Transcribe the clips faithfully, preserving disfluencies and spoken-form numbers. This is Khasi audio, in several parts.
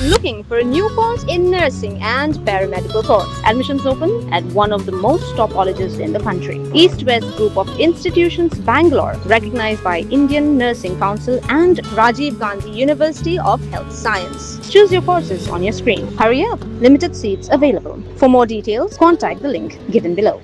Looking for a new course in nursing and paramedical course? Admissions open at one of the most top colleges in the country. East West Group of Institutions, Bangalore, recognized by Indian Nursing Council and Rajiv Gandhi University of Health Science. Choose your courses on your screen. Hurry up, limited seats available. For more details, contact the link given below.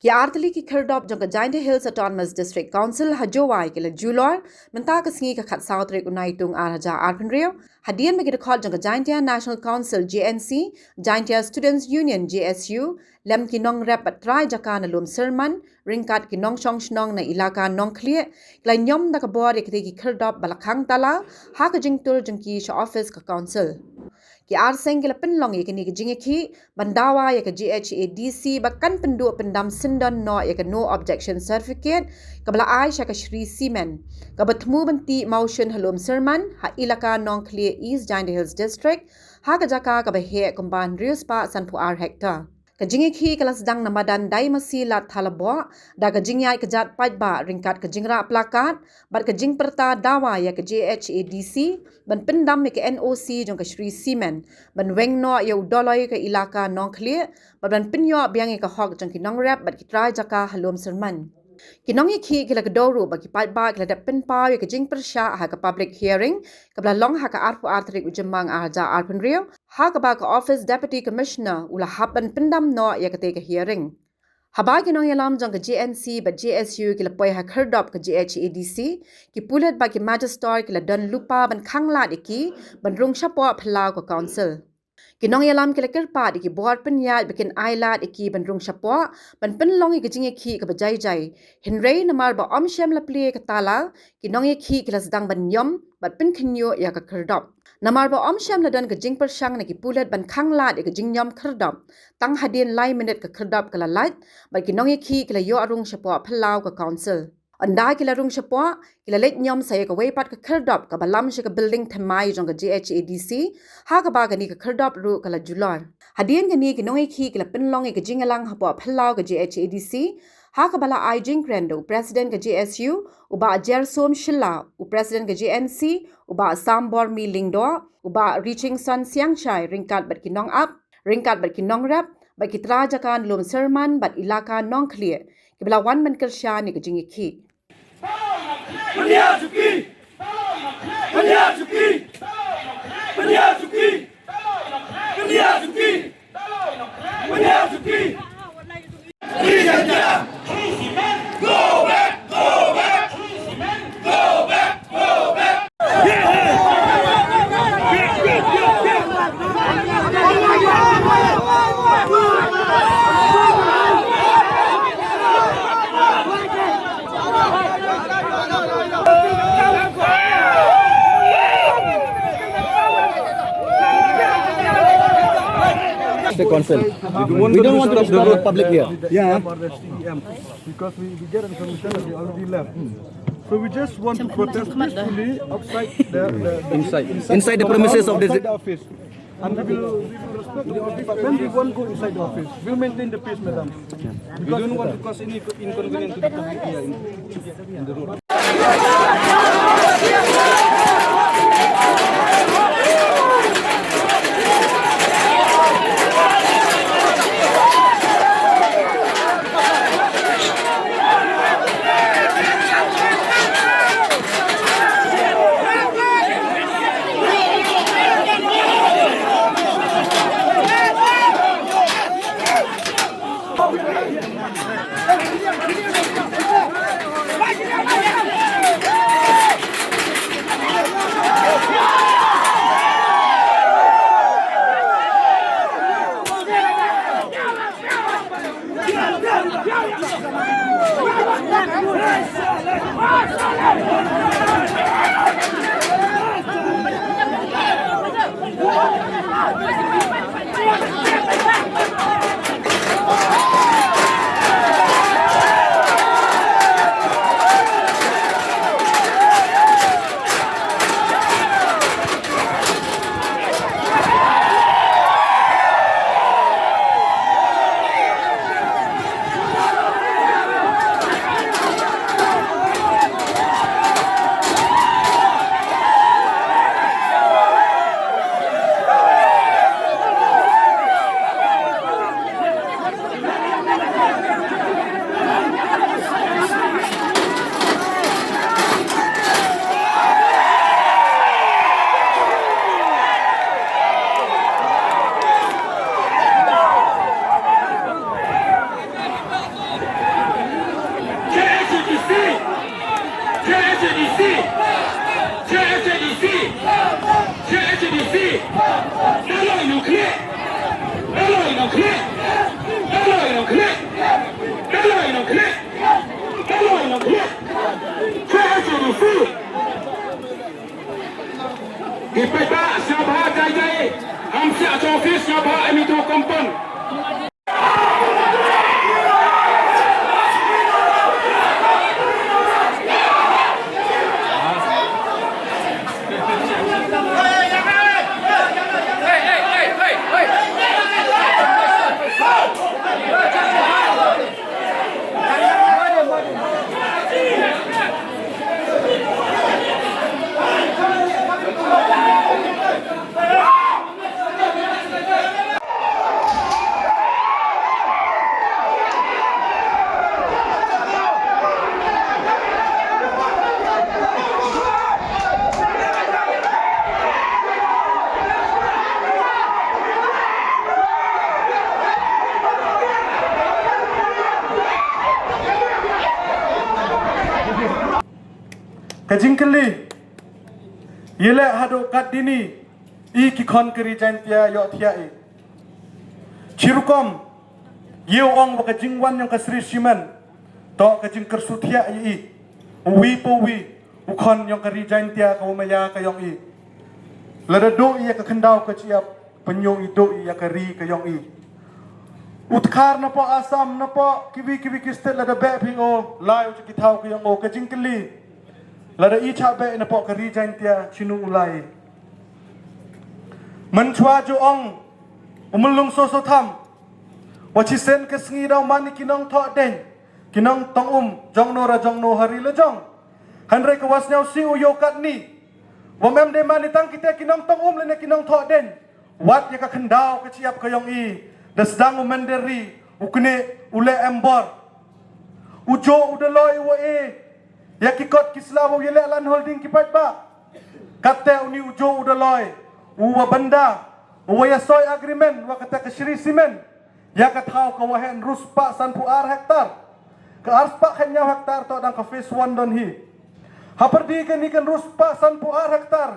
Ki artylli ki khyrdop jong ka Jaintia Hills Autonomous District Council ha Jowai ki la julor mynta ka sngi ka khatsaw tarik u Naitung ar hajar arphew hynriew, hadien ba ki dkhot jong ka Jaintia National Council, J N C, Jaintia Students Union, J S U, lem ki nongrep bad trai jaka na Lum Syrman, ryngkat ki nongshong shnong na ilaka Nongkhlieh, ki la niam da ka bor ïa kitei ki khyrdop ba la khang tala ha ka jingtur jong ki sha office ka council. Ki ar seng ki la pynlong ïa kane ka jingïakhih ban dawa ïa ka J H A D C ba kan pynduh pyndam syndon noh ïa ka no objection certificate kaba la ai sha ka Shree Cement, kaba thmu ban tih mawshun ha Lum Syrman ha ilaka Nongkhlieh, East Jaintia Hills District, ha ka jaka kaba heh kumba hynriew spah sanphew ar hektar. Ka jingïakhih ka la sdang na madan Daimasi Lad Thalaboh da ka jingïaid kjat paidbah ryngkat ka jingrah plakat bad ka jingpyrta dawa ïa ka J H A D C ban pyndam ïa ka N O C jong ka Shree Cement, ban weng noh ïa u doloi ka ilaka Nongkhlieh bad ban pynïoh biang ïa ka hok jong ki nongrep bad ki trai jaka ha Lum Syrman. Ki nongïakhih ki la kdew ruh ba ki paidbah ki la dep pynpaw ïa ka jingpyrshah ha ka public hearing kaba la long ha ka arphew ar tarik u Jymmang ar hajar arphew hynriew, ha kaba ka office Deputy Commissioner u la hap ban pyndam noh ïa katei ka hearing. Haba ki nongïalam jong ka J N C bad J S U ki la poi ha khyrdop ka J H A D C, ki pulit bad ki magistrate ki la don lypa ban khanglad ïa ki ban rung shapoh phyllaw ka council. Ki nongïalam ki la kyrpad ïa ki bor pynïaid ba kin ailad ïa ki ban rung shapoh ban pynlong ïa ka jingïakhih kaba jai jai. Hynrei namar ba ym shym la plie ka tala, ki nongïakhih ki la sdang ban niam bad pynkhynñiuh ïa ka khyrdop. Namar ba ym shym la don ka jingpyrshang na ki pulit ban khanglad ïa ka jingniam khyrdop, tang hadien lai minit ka khyrdop ka la lait bad ki nongïakhih ki la ïoh rung shapoh phyllaw ka council. Ynda ki la rung shapoh, ki la leit niam sa ïa kawei pat ka khyrdop kaba lam sha ka building thymmai jong ka J H A D C, ha kaba kane ka khyrdop ruh ka la julor. Hadien kane ki nongïakhih ki la pynlong ïa ka jingïalang hapoh phyllaw ka J H A D C, ha kaba la ai jingkren da u President ka J S U, u Bah Jersom Shylla, u President ka J N C, u Bah Sambormi Lyngdoh, u Bah Richingson Siangshai, ryngkat bad ki nongap, ryngkat bad ki nongrep bad ki trai jaka na Lum Syrman bad ilaka Nongkhlieh, kiba la wan ban kyrshan ïa ka jingïakhih. State Council. We don't want to disturb the public here. Yeah. Because we, we get information that they already left. So we just want to protest peacefully outside the, the, the Inside. Inside the premises of the outside the office. And we will, we will respect the office, but then we won't go inside the office. We'll maintain the peace, madam. We don't want to cause any inconvenience to the public here in, in the road. Nalor ïa u khlieh. Nalor ïa u khlieh. Nalor ïa u khlieh. Nalor ïa u khlieh. Nalor ïa u khlieh. Sa ha sa u khlieh. Ki paidbah sngewbha jai jai. Am siah sha office sngewbha em itu kompon. Ka jingkylli, ïaleh haduh katdei ni, i ki khon ka Ri Jaintia ïohthiah i? Shi rukom, ïa u ong ba ka jingwan ïong ka Shree Cement, to ka jingkyrsuthiah ïa i, uwi pa uwi u khon ïong ka Ri Jaintia ka wa maïa ka ïong i. Lada duh ïa ka khyndaw ka shyiap, pynïoh i duh ïa ka ri ka ïong i. U dkhar na poh Assam, na poh kiwi kiwi ki state lada beh phi o, lai u sha ki thaw ka ïong o, ka jingkylli. Lada i shah beh na poh ka Ri Jaintia, shano u lai? Mynshuwa ju ong u Myllung Soso Tham, wa shisien ka sngi daw man i ki nongthoh deiñ, ki nongtong um, jong no ra jong no ha ri la jong. Hynrei ka wa sngewsih u ïoh katni, wa em dei man i tang kita ki nongtong um lane ki nongthoh deiñ. Wat ïa ka khyndaw ka shyiap ka ïong i, da sdang u mynder ri, u knieh, u leh em bor. U Joe u Dolloi u wa e ïa ki kot ki sla wa u ïaleh land holding ki paidbah. Katte uni u Joe u Dolloi u wa bynda, u wa ïasoi agreement wa kata ka Shree Cement ïa ka thaw ka wa heh hynriew spah sanphew ar hektar. Ka ar spah khatñiaw hektar to dang ka phase one don hi. Hapyrdi kani ka hynriew spah sanphew ar hektar,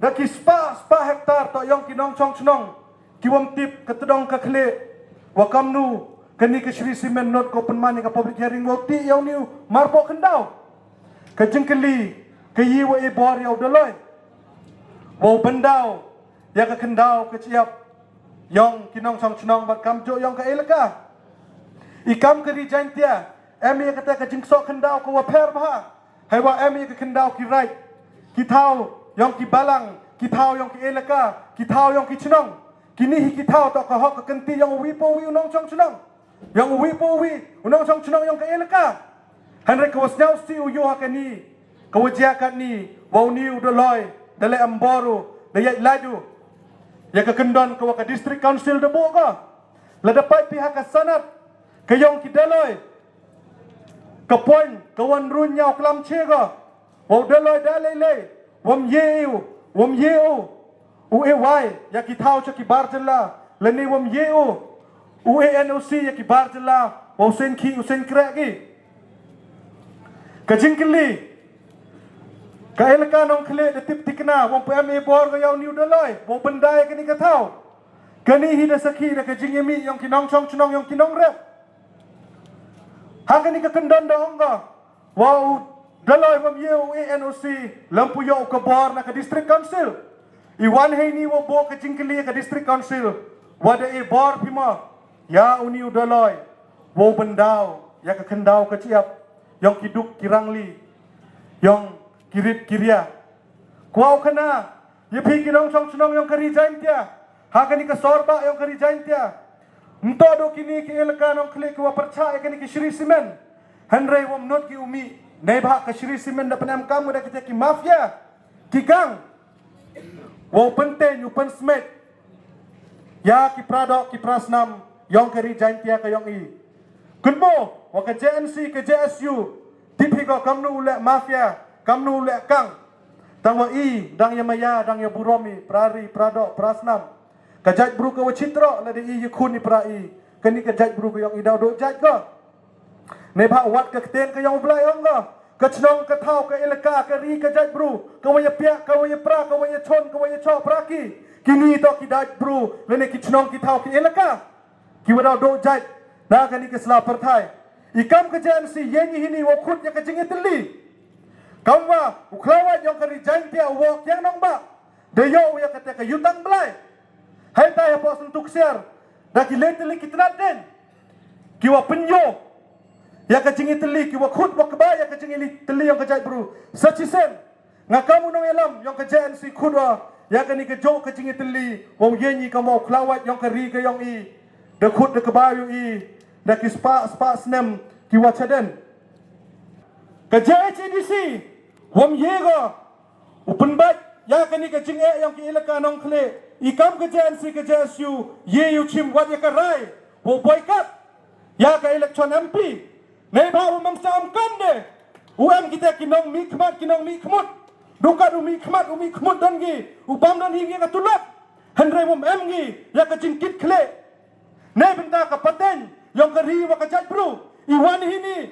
da ki spah spah hektar to ïong ki nongshong shnong ki wam tip ka tdong ka khlieh, wa kamnu kani ka Shree Cement not ko pynman ïa ka public hearing wa u tih ïa uni u marpoh khyndaw. Ka jingkylli, ka i wa e bor ïa u Dolloi, wa u byndaw ïa ka khyndaw ka shyiap ïong ki nongshong shnong bad kamjooh ïong ka elaka. I kam ka Ri Jaintia, em ïa kata ka jingsoh khyndaw ka wa pher bha. Hei wa em ïa ka khyndaw ki raid, ki thaw ïong ki balang, ki thaw ïong ki elaka, ki thaw ïong ki shnong. Kini hi ki thaw to ka hok ka kynti ïong uwi pa uwi u nongshong shnong, ïong uwi pa uwi u nongshong shnong ïong ka elaka. Hynrei ka wa sngewsih u ïoh ha kani, ka wa jia katni, wa uni u Dolloi da leh em bor u, da ïaid lait u ïa ka kyndon ka wa ka District Council da buh ka. Lada peit phi ha ka sanad ka ïong ki Dolloi, ka point ka wan run ñiaw klam che ka, wa u Dolloi da lei lei, wam ye u, wam ye u u e wai ïa ki thaw sha ki bar jylla, lane wam ye u u e N O C ïa ki bar jylla, wa u seng ki, u seng kreh ki. Ka jingkylli, ka elaka Nongkhlieh da tip tikna, wam pa em e bor ka ïa uni u Dolloi wa u bynda ïa kani ka thaw. Kani hi da sakhi da ka jingïamih ïong ki nongshong shnong ïong ki nongrep. Ha kani ka kyndon da ong ka, wa u Dolloi wam ye u e N O C, lympu ïoh u ka bor na ka District Council. I wan heini wa buh ka jingkylli ka District Council, wa da e bor phi ma ïa uni u Dolloi wa u byndaw ïa ka khyndaw ka shyiap ïong ki duk ki rangli ïong ki rit ki ria. Kwah u khana ïa phi ki nongshong shnong ïong ka Ri Jaintia, ha kani ka sorbah ïong ka Ri Jaintia. Mynta do kini ki elaka Nongkhlieh ki wa pyrshah ïa kani ki Shree Cement. Hynrei wam not ki u mih, neibhah ka Shree Cement da pynemkam da kita ki mafia, ki gang, wa u pynteng u pynsmit ïa ki pra doh ki pra snam ïong ka Ri Jaintia ka ïong i. Kynmaw wa ka J N C ka J S U, tip hi ko kamnu u leh mafia, kamnu u leh kang. Tang wa i dang ïa maïa, dang ïa burom i pra ri pra doh pra snam. Ka jaitbru ka wa chitroh lada i ïa khun i pra i, kani ka jaitbru ka ïong i daw doh jait ko. Neibhah wat ka ktien ka ïong u Blai ong ko, ka chnong, ka thaw, ka elaka, ka ri, ka jaitbru, ka wa ya piak, ka wa ya pra, ka wa ya chon, ka wa ya chok pra ki. Kini to ki jaitbru lane ki chnong, ki thaw, ki elaka ki wa daw duh jait na kani ka sla pyrthai. I kam ka J N C, ïa ngi hini wa khut ïa ka jingïatylli. Kam wa u khlawait yong ka ri Jaintia wa kiang nong ba da yoh ïa kata ka yutang blai. Hai tai ha pos ntuk siar da ki le tylli ki tnat den ki wa pynyo ïa ka jingïatylli, ki wa khut wa kba ïa ka jingïatylli yong ka jaitbru. Sa chisien nga kam u nongïalam yong ka J N C khut wa ïa kani ka jong ka jingïatylli wa u ïa ngi kam wa u khlawait yong ka ri ka yong i da khut da kba yong i da ki spah spah snem ki wa chaden. Ka J H A D C wam ye go u pynbait ïa kani ka jingeh yong ki elaka Nongkhlieh. I kam ka J N C, ka J S U ye u chim wat ïa ka rai wa u boycott ïa ka election M P. Nei ba u mam sa am kam de u em kita ki nongmihkhmat, ki nongmihkhmut. Dukat u mihkhmat, u mihkhmut don ngi, u bam don hi ngi ka tulop. Hynrei wam em ngi ïa ka jingkit khlieh. Nei bynta ka pateng yong ka ri wa ka jaitbru i wan hini.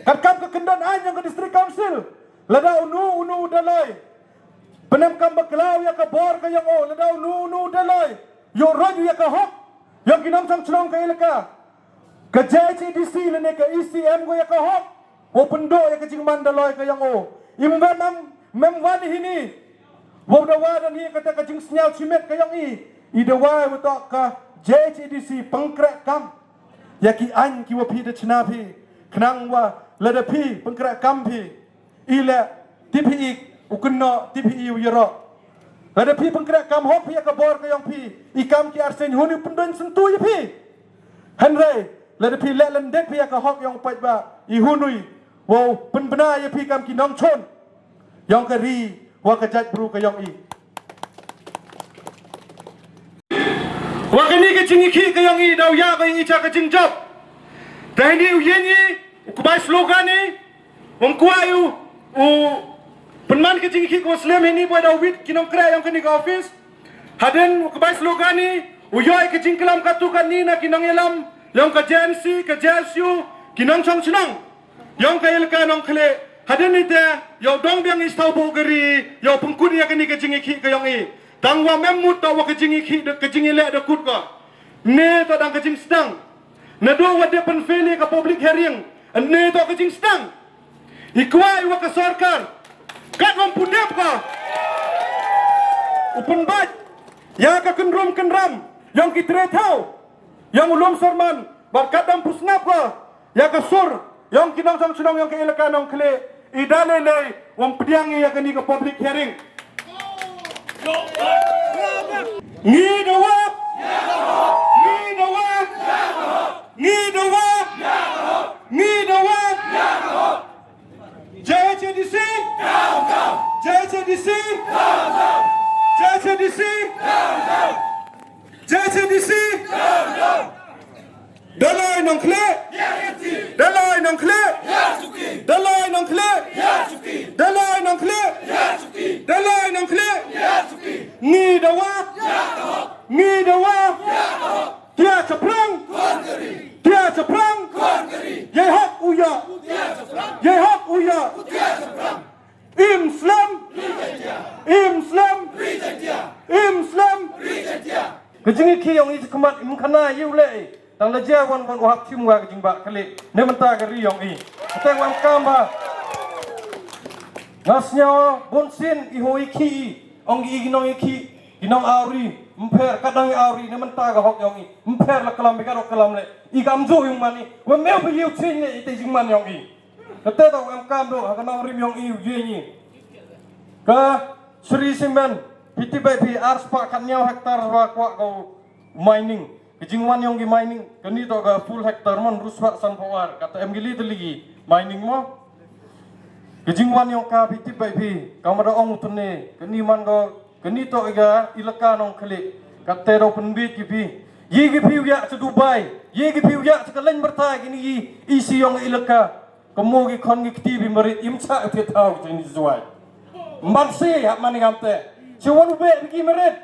Kat kam ka kyndon aiñ yong ka District Council, lada unu unu u daloi pynem kam bakla ïa ka bor ka yong o, lada unu unu u daloi yoh roi ïa ka hok yong ki nongchong chnong ka elaka, ka J H A D C lane ka E C em go ïa ka hok wa pynduh ïa ka jingman daloi ka yong o. I mem mem wan hini wa da wa don hi kata ka jingsngew chimet ka yong i. I da wa wa to ka J H A D C pynkreh kam ïa ki aiñ ki wa phi da chna phi. Khnang wa lada phi pynkreh kam phi i le, ti phi i u kynnoh, ti phi i u ïaroh. Lada phi pynkreh kam hok phi ïa ka bor ka yong phi, i kam ki arsien hun i pyndoin syntu ïa phi. Hynrei lada phi leh lyndet phi ïa ka hok yong paidbah, i hun i wow pynbna ïa phi kam ki nongchon yong ka ri wa ka jaitbru ka yong i. Wa kani ka jingïakhih ka yong i daw ïa ka i cha ka jingjop. Te hini u ïa ngi u kbai slogan i, um kwah u u pynman ka jingïakhih ka wa slem hini boi daw wit ki nongkreh yong kani ka office. Hadien u kbai slogan i u yoh i ka jingklam katu kani na ki nongïalam yong ka J N C, ka J S U, ki nongchong chnong yong ka elaka Nongkhlieh. Hadien ite yow dong biang i stau bo ka ri, yow pynkut ïa kani ka jingïakhih ka yong i. Tang wa mem mut to wa ka jingïakhih da ka jingïaleh da kut ko. Ne to dang ka jingsdang. Naduh wa dep pynfeli ka public hearing, ne to ka jingsdang. I kwah i wa ka sorkar kat wam pundep ko u pynbait ïa ka kynrum kynram yong ki tre thaw yong u lum sorman, bad kat dang pusngap ko ïa ka sur yong ki nongchong chnong yong ka elaka Nongkhlieh. I da lei lei wam pdiang ïa kani ka public hearing. Ngi dawa, ngi dawa, ngi dawa, ngi dawa. J H A D C, J H A D C, J H A D C, J H A D C. Dalai Nongkhlieh, Dalai Nongkhlieh, Dalai Nongkhlieh, Dalai Nongkhlieh, Dalai Nongkhlieh. Ngi dawa, ngi dawa. Tia chaprang, tia chaprang. Yei hok u ya, yei hok u ya. Im slem, im slem, im slem. Ka jingïakhih yong i chi khmat im khana ïa u leh i. Tang la jia wan wan u hap chim wa ka jingbah khlieh ne mynta ka ri yong i. Kata wan kam ba nga sñiaw bun sien i ho i khih i. Ong i ki nong i khih, ki nong awri, mpher ka dang i awri ne mynta ka hok yong i. Mpher la klam i ka dok klam leh i, kam ju yung man i. Wa mew ba yu ching ne i te jingman yong i. Kata da em kam do ha ka nongrim yong i u ye ngi. Ka Sri Cement phi tip bha phi, ar spah khatñiaw hektar wa kwah ka mining. Ka jingwan yong ki mining kani to ka full hektar man, ru spah san phaw ar, kata em ki li tylli ki mining mo. Ka jingwan yong ka phi tip bha phi, ka ma da ong u tne kani man ka kani to ka ilaka Nongkhlieh. Kata da pynbit ki phi, ye ki phi u ya cha Dubai, ye ki phi u ya cha ka leng byrta kini i isi yong ilaka. Ka mo ki khon ki kti bi marit im cha u phi thaw ki ni zuai. Mban si hap mani ngam te. Chi wan u be ki marit.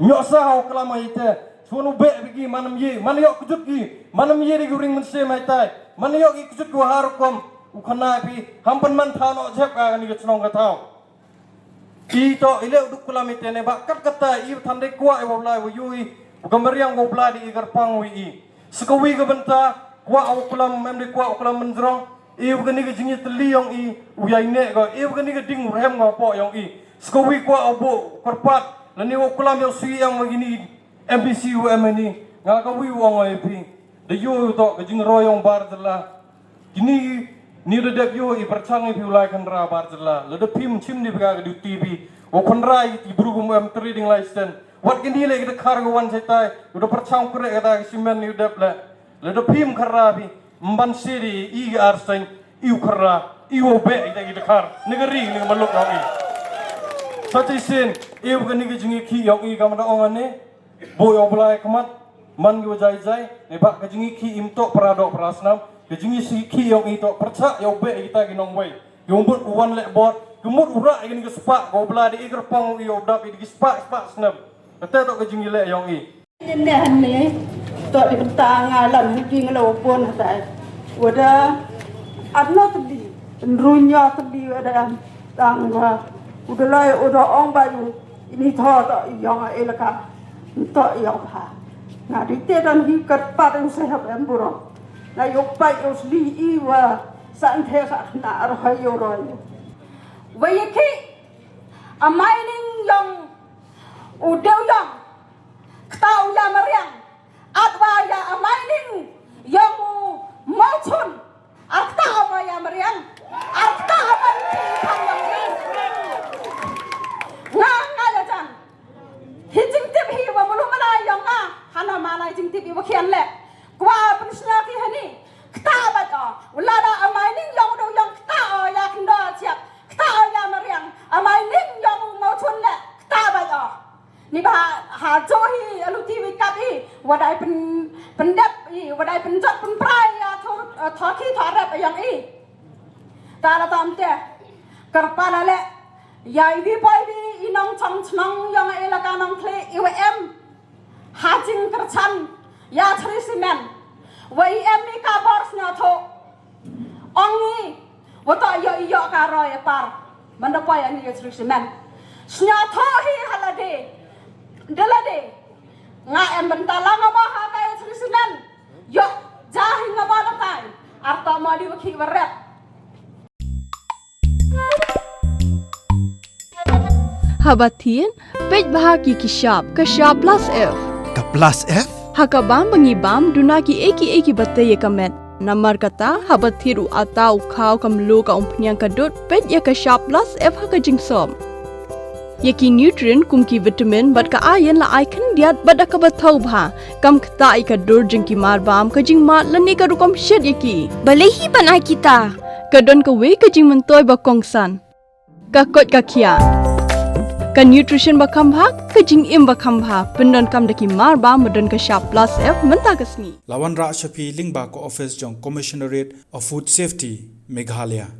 Ñiuh sa haw klam ai te. Chi wan u be ki manam ye, man yok kjut ki, manam ye ri ring men se mai tai. Man yok ki kjut ki wahar kom. U khana phi, ham pynman thaw noh jep ka kani ka chnong ka thaw. I to i leh u duk kulam i te ne ba kat kata i than dei kwah i wa blai wa yu i. U ka mariang wa blai di i kyrpang wi i. Sekawi ka bynta kwah u kulam em dei kwah u kulam mynjrong. I u kani ka jingiteli yong i u yai ne ko. I u kani ka ding u rhem ko po yong i. Sekawi kwah u bu kyrpat. Lani u kulam yong sui yang wa gini M B C u em ni. Nga ka wi u ong i phi. Da yu u to ka jingroi yong bar jela. Kini ni da dep yu i pyrchang i phi u lai khandra bar jela. Lada phim chim ni bika ka duty phi. Wa khandra i ti bru kum em trading license. Wat kini le kita khar ko wan setai. U da pyrchang kure kata ka simen ni dep le. Lada phim khandra phi. Mban siri i ar seng i u khandra i u be i da i da khar. Ni ka ri ni ka maluk nau i. Sa ti sin i u kani ka jingi ki yong i kam da ong ani. Bo yong blai kmat man yu jai jai ne ba ka jingi ki im to para do para snam ka jingi si ki yong i to percha yong be i ta ki nong wei yong but u wan le bot ki mut u ra i ni ka spa ko bla di i kyrpang i yong dap i di ki spa spa snam. Kata to ka jingi le yong i. Yin ne han ne to di benta nga lan hu jing lo pon hatai. Wada adno tadi nrunya tadi wada tang ba uda lai uda ong ba yu. Ini to to yong a elaka. To yong ha. Nga di te dan hi kat pat u sehap em buro. Na yok pai u sli i wa san the sa na ar ha yo ro. Wa ye ki a mining yong u deu yong. Kta u ya mariang. At wa ya a mining yong u mochun. Ar kta o ba ya mariang. Ar kta o ba ni ti i pang yong i. Nga nga ya jan. Hi jingtip hi wa mulu mala yong nga. Hana mala jingtip i wa khian le. Kwa pynsnya ki hani. Kta ba o. Wala da a mining yong do yong kta o ya kindo chiap. Kta o ya mariang. A mining yong mo chun le. Kta ba o. Ni ba ha jo hi a luti wi kap i wadai pen pendep i wadai penjot penprai ya thor thor ki thor rep yang i. Ta la tam te kyrpad la le ya i wi poi wi i nong chong chnong yong i la ka nong khle i wa em ha jing kyrchan ya chri simen wa i em i ka bor snya tho. Ong i, wa to yo i yo ka roi e par. Manda poi ani yo sri simen. Snya tho hi halade. Delade. Nga em benta la nga ma ha ka yo sri simen. Yo, ja hi nga ma na tai. Ar to ma di wa ki wa rep. Haba thied, peit bha ki ki shap, ka shap plus F. Ka plus F? Ha ka bam ba ngi bam, duna ki ei ki ei ki ba tei ïa ka met. Namar kata, haba thied u ata u khaw ka mluh ka umphniang ka dud, peit ïa ka shap plus F ha ka jingsop. Ïa ki nutrient kum ki vitamin bad ka iron la ai khyndiat bad da kaba thaw bha. Kam ktah ïa ka dur jong ki mar bam, ka jingmad lane ka rukom shet ïa ki. Balei hi ban ai kita? Ka don kawei ka jingmyntoi ba kongsan. Ka koit ka khiah. Ka nutrition ba kham bha, ka jingim ba kham bha. Pyndonkam da ki mar bam ba don ka shap plus F mynta ka sngi. La wanrah sha phi lyngba ka office jong Commissionerate of Food Safety, Meghalaya.